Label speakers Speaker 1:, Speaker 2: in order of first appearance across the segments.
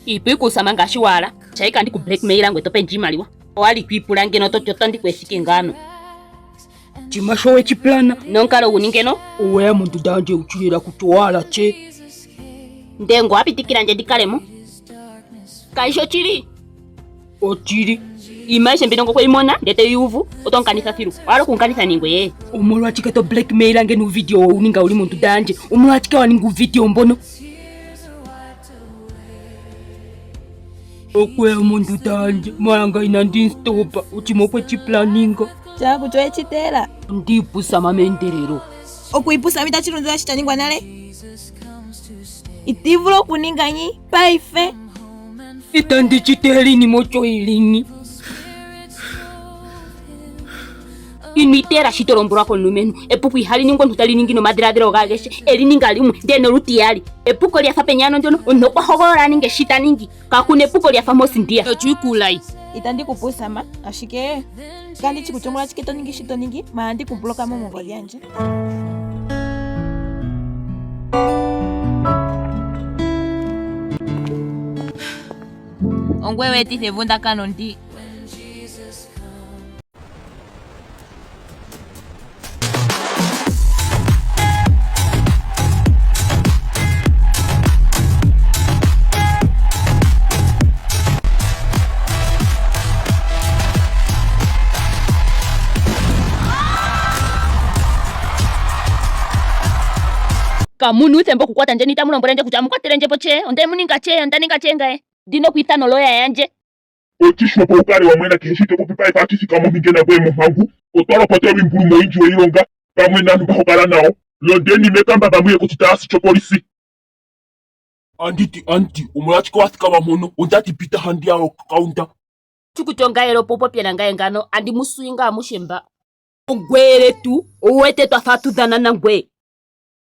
Speaker 1: Iipu ikuusama ngaashi waala. Shayi kandi ku blackmail ngwe to pe ndje iimaliwa. Owali twiipula ngeno toti otandi ku ethike ngaano.
Speaker 2: Chima sho wechi plana.
Speaker 1: Nonkalo guni ngeno?
Speaker 2: Oweya mondunda yandje wuchilela kutya owahala che.
Speaker 1: Ndengo a pitikila ndje ndi kale mo. Kayishi ochili.
Speaker 2: Ochili.
Speaker 1: Iima ayihe mbino ngokwe yi mona ndele toyi uvu oto nkanitha thilu. Owa hala okunkanitha ningwe?
Speaker 2: Omolwachike to blackmail nge nuuvidio we wu ninga wu li mondunda yandje? Omolwachike wa ninga uuvidio mbono? Okweya mondunda yandje malanga inandi nstopa ochima okwe chi planinga.
Speaker 3: Tya kutya oye chi teela.
Speaker 2: Ondiipusama meendelelo.
Speaker 3: Okwiipusama itachi lundulula shi cha ningwa nale. Iti vulu okuninga nyi paife.
Speaker 2: Itandi chi teela iinima ocho yi li nyi.
Speaker 1: Ino iteela shi to lombwelwa komulumentu. Epuko ihali ningwa omuntu tali ningi nomadhiladhilo ge agehe, e li ninga limwe, ndele nolutiyali. Epuko lya fa peni ano ndyono? Omuntu okwa hogolola a ninge shi ta ningi. Kaku na epuko lya fa mposindiya. Ochuikuulayi.
Speaker 3: Itandi ku pusama, ashike kandi chi kutya omolwashike to ningi shi to ningi, maala ndi ku bloka mo mongodhi yandje. Ongweye we etitha evundakano ndi.
Speaker 1: Kamu na uuthemba okukwata ndje noitamu lombwele ndje kutya mu kwatele ndje po chee. Onde mu ninga chee, onda ninga chee ngaye. Ndi na okwiithana oloya yandje.
Speaker 4: Ochishwepo wu kale wa mwena kehe shi to popi paife ohashi thikama ompinge nangweye mompangu. Otwa lopotelwa iimbuluma oyindji weyi longa pamwe naantu mba ho kala nawo. Londeni mekambamba muye kochitaasi chopolisi.
Speaker 2: Anditi anti, omolwashike wa thikama mpono? Ondati pita handiya yokaunta.
Speaker 1: Chikuti ongayele opo wu popye nangaye ngano, andi mu swinga amushe mba. Ongweyele tuu, owu wete twa fa atu dhana nangweye.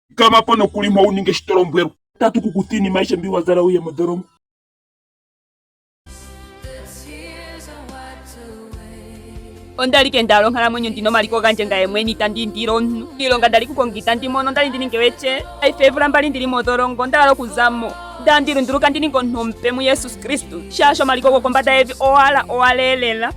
Speaker 4: Thikama po nokuli mpo wu ninge shi to lombwelwa. Otatu ku kutha iinima ayihe mbi wa zala wu ye mondholongo.
Speaker 1: Onda li kendaala onkalamwenyo ndi na omaliko gandje ngaye mwene itandi indile omuntu. Iilonga ndali kukonga itandi mono, ondali ndi ninge we tye. Paife eemvula mbali ndili modholongo, onda hala okuza mo. Ndandi lunduluka ndi ninge omuntu omupe muJesus Kristus, shaashi omaliko gokombanda yevi owala owaleelela.